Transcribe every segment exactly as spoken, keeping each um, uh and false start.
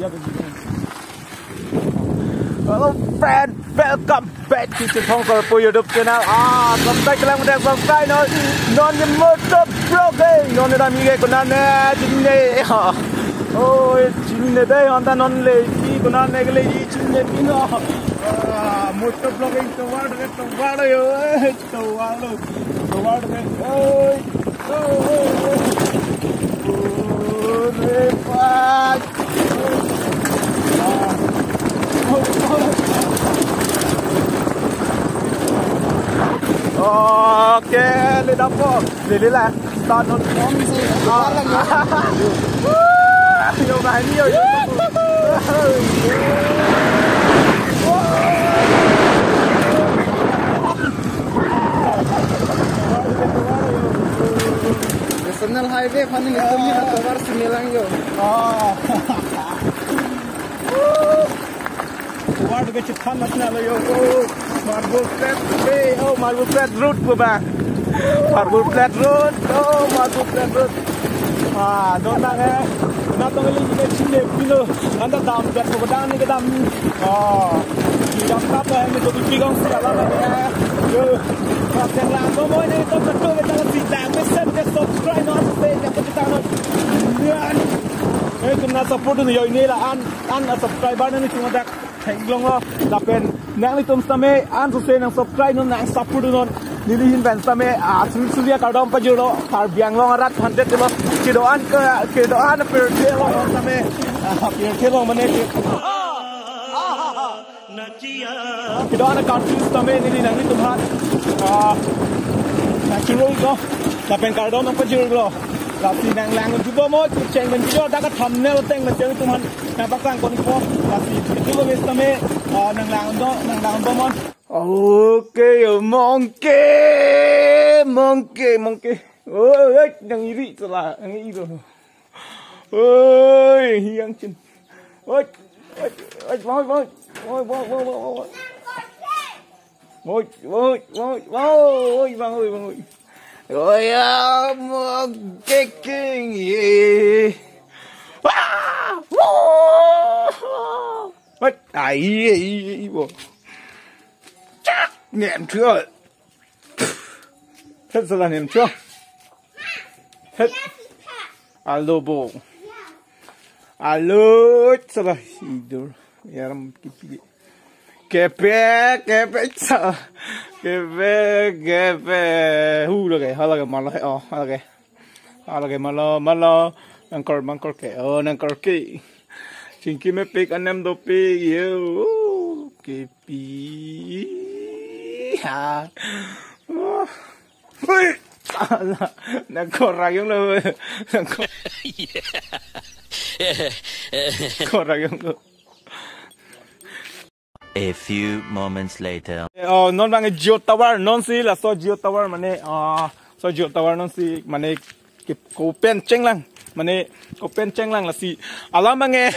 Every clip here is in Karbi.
Hello friend, welcome back to Chinthong Korpo YouTube channel. Ah, subscribe lang deh, subscribe non. Non ni motor vlogging. Non ni dam ike konane chinine. Oh, chinine deh, anta non le, i konane kele i chinine pino. Ah, motor vlogging tovar, tovar yo. Tovar lo, tovar lo, oi, oi, oi, oi. Ore, pak. Oke, le dapo, le le la. Start non pom si. Ah. Yo, bahani yo, yo. National Highway aphan nelitum nat tovar si melang yo. Ah. Tovar ke chethan mas na lo yo. Oh, marble flat way. Oh, marble flat road ko ba. Marble flat road. Oh, marble flat road. Ah, don na eh. Na tong le ke chine pino. Anta dam gat ko dam ni ke dam. Ah. Dam tap eh, ni to pi gong si ala na eh. Yo. Pas yang lang ko mo ni to betul ke dalam si dam. Mesen ke subscribe non se ya ko kita non. Yan. Eh, itum nat support dun yo, ini la an, an subscriber nelitum dak theklong lo. Lapen nanglitum sitame an suse nang subscribe non, nang support non. Neli ahin pen sitame, ah, suri suri akardom pajirlo, Karbi Anglong arat hundred lo. Kedo-an ke, kedo-an pirthe lo sitame. Ah, pirthe lo mane ke. Kedo-an country sitame neli nanglitum aphan, ah, nang chiroi ko. Lapen kardom nang pajirlo. Lasi nang lang jubo mo, cheng men jo, dak thumbnail ateng men jo itum aphan. Nang paklang kon ko. Lasi jubo mes tame, ah, nang lang do, nang lang do mon. Oke, yo, monkey, monkey, monkey. Oi, oi, nang iri, salah, nang iri. Oi, hiang chin. Oi, oi, oi, bang, bang. Oi, bang, bang, bang, bang. Oi, oi, oi, bang, oi, bang, oi. Oi, ya, monkey king, ye. Ah! Woo! Oi, ai, ai, ai, bo. Chak, nem chua. Thet salah nem chua. Thet. Alo bo. Alo salah idur. Yaram kipi. Kepe, kepe sa. Kepe, kepe. Hu lake, ha lake, malo he, oh, ha lake. Ha lake, malo, malo. Nangkor, mangkor ke. Oh, nangkor ke. Chingki mepik anem dopik. Yo. Kepi. Ha. Oh. Hui! Ala, nangkor rayong lo. Nangkor, nangkor rayong lo. A few moments later. Oh, non bang Jio Tower, non si laso Jio Tower mane, ah, so Jio Tower non si mane ke-, kopen chenglang, mane kopen chenglang lasi alam bang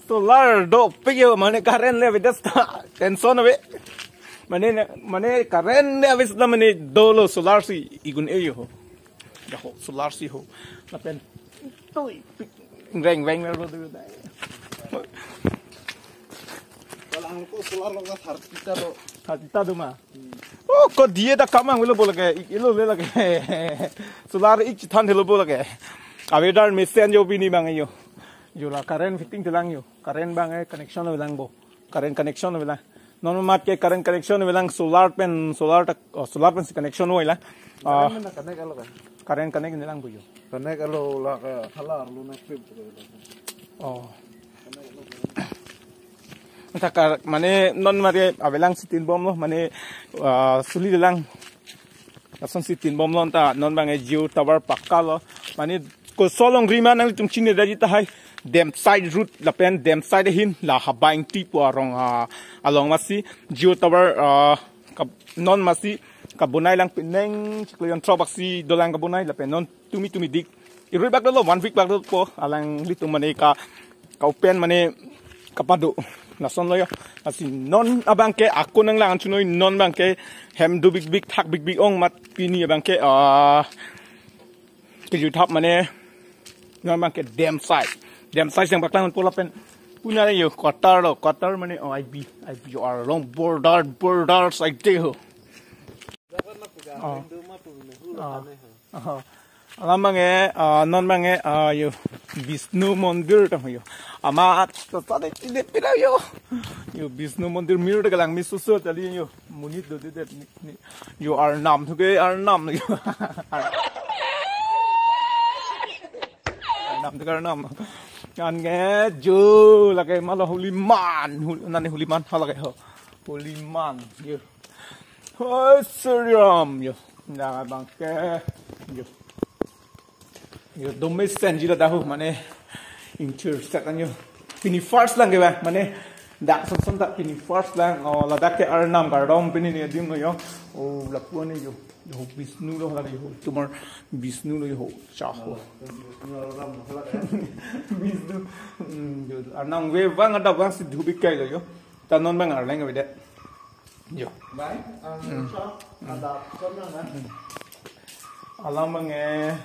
solar dopik yo mane current le avedet ta tension ave. Mane, mane current le avis na mane dolo solar si igun e yo. Daho solar si ho. Lapen. Tui. Reng reng lo tu. Kalau angko solar lo ka thirty ta do. Thirty ta do ma. Oh, ko diye ta kamang lo bo lake. Ilo le lake. Solar ik chethan lo bo lake. Avedar mesen yo bini bang yo. Yo la current fitting telang yo. Current bang eh connection lo lang bo. Current connection avelang. Non mat ke current connection avelang solar pen, solar tak, oh, solar pen si connection avelang. Ah, current na connect alo kan? Current connect avelang puyo. Connect alo la ka hala arlo na trip. Oh. Anta kar-, mane non mari avelang si tin bom lo, mane, ah, suli avelang. Lason si tin bom lo anta non bang Jio Tower pakka lo. Mane koson alongri ma nanglitum chinine dei tahai. Dam side road lapen dam side ahin la Habai Ingti pu arong, ah, along masi Jio Tower, ah, kab-, non masi kabonai lang penang chiklo jon throk baksi dolang kabonai lapen non tumi tumi dik. Irui bak dolo, one week bak dolo po alanglitum mane ka, ka open mane kapado. Lason lo yo. Lasi non abang ke ako nanglang chunoi non bang ke hem do big big thak big big ong mat pini abang ke, ah, kejut hap mane non bang ke dam side. Dam side yang paklang po lapen Pune yo, Qatar lo, Qatar mane, oh, I B, I B, yo, arlong border, border side ho. Oh. Oh. Oh. Alam abang ke, ah, non abang ke, ah, yo, Vishnu Mandir tang yo. Amat, tata de, de pira yo. Yo, Vishnu Mandir mir de galang mi susu tali yo. Monit do de, de, ni, ni. Yo, Arnam thu ke, Arnam yo. Arnam thu ke, Arnam. Anke jo, lake malo Holiman, Hol-, nani Holiman, ha lake ho. Holiman, yo. Hoi, Sriram, yo. Dak abang ke, yo. Yo, dome senji ladak ho, mane, inter set an yo. Pini first lang ke bang, mane, dak son son dak pini first lang, oh, ladak ke Arnam kardom pini ni adim lo yo. Oh, lapu ani yo. Yo, Vishnu lo lake yo. Tumor Vishnu lo yo. Cha ho. Vishnu. Hmm, yo, Arnam ve vang ada vang si dhubi kai lo yo. Ta non abang arleng ke bede. Yo. Bye. Um, hmm. Shop, hmm. Ada, shop na, na? Hmm. Alam abang ke,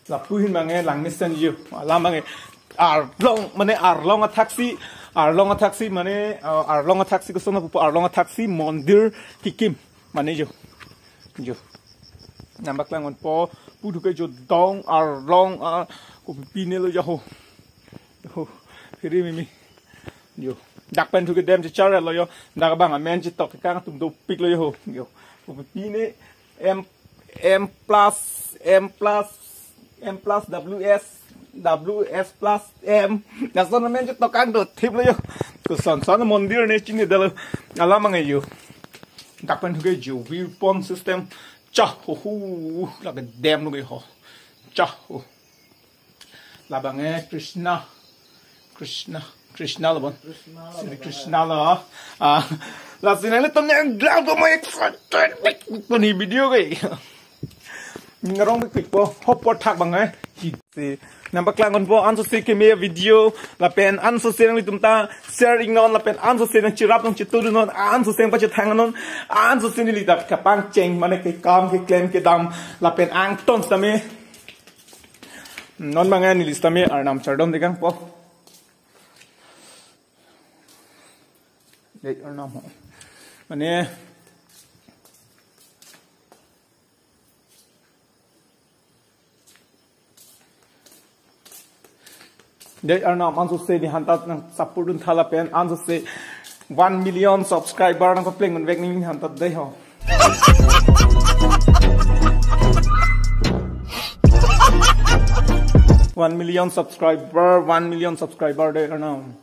lapu ahin abang ke, langmesen yo. Alam abang ke, arlong, mane arlong athaksi, arlong athaksi, mane, uh, arlong athaksi koson pupo, arlong athaksi, mondir kikim, mane yo. Yo. Nambak lang onpo, pu thu ke jo dong, arlong, ah, kopi pine lo yo ho. Yo, phiri mimi. Yo. Dak pen thu ke dam chechar lo yo. Dak abang amen chetok kangtum dopik lo yo ho. Yo. Kopi pine M, M plus, M plus, M plus W S, W S plus M. Lason amen chetok kangdothip lo yo. Koson son mondir ne chini dalo. Alam abang ke yo. Dak pen thu ke jo weapon system. Cha ho ho. Lake dam lo ke ho. Cha ho. Labang ke Krishna. Krishna. Krishna lo bon. Krishna lo. Sri Krishna lo. Ah, lasi nanglitum nanglang do mo excited. Pini video ke. Ngarong bik po. Hopor thak abang ke. Hi si. Nambak lang onpo anso si keme video. Lapen anso si nanglitum ta share iknon. Lapen anso si nangcherap nangchetu non. Anso si nangpachethang non. Anso si neli dak kapangcheng. Mane kekam keklem kedam. Lapen angton sitame. Non abang ke neli sitame Arnam chardom dekangpo. Dei Arnam ho. Mane. Dei Arnam anso si neli hantat nang support dun tha lapen anso si one million subscriber nangpapleng un vek neli hantat dei ho. One million subscriber, one million subscriber dei Arnam.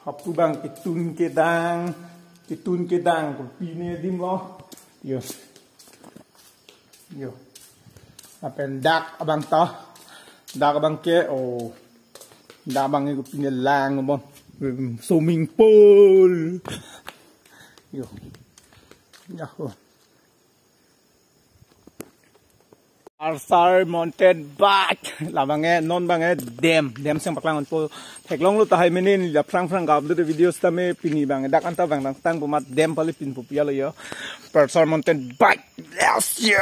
Hapu abang ketun kedang, ketun kedang, kopi pine adim lo. Yo. Yo. Lapen dak abang ta. Dak abang ke, oh. Dak abang ke kopi pine lang bon. Swimming pool. Yo. Ya, oh. Arsar mountain bike. Labang ke, non abang ke, dam. Dam si nangpaklang onpo. Theklong lo tahai mene, la phrang phrang gap lo de video sitame pini abang ke. Dak anta abang tang tang pu amat dam pale pinpo pu ya lo yo. Arsar mountain bike. Yes, yeah.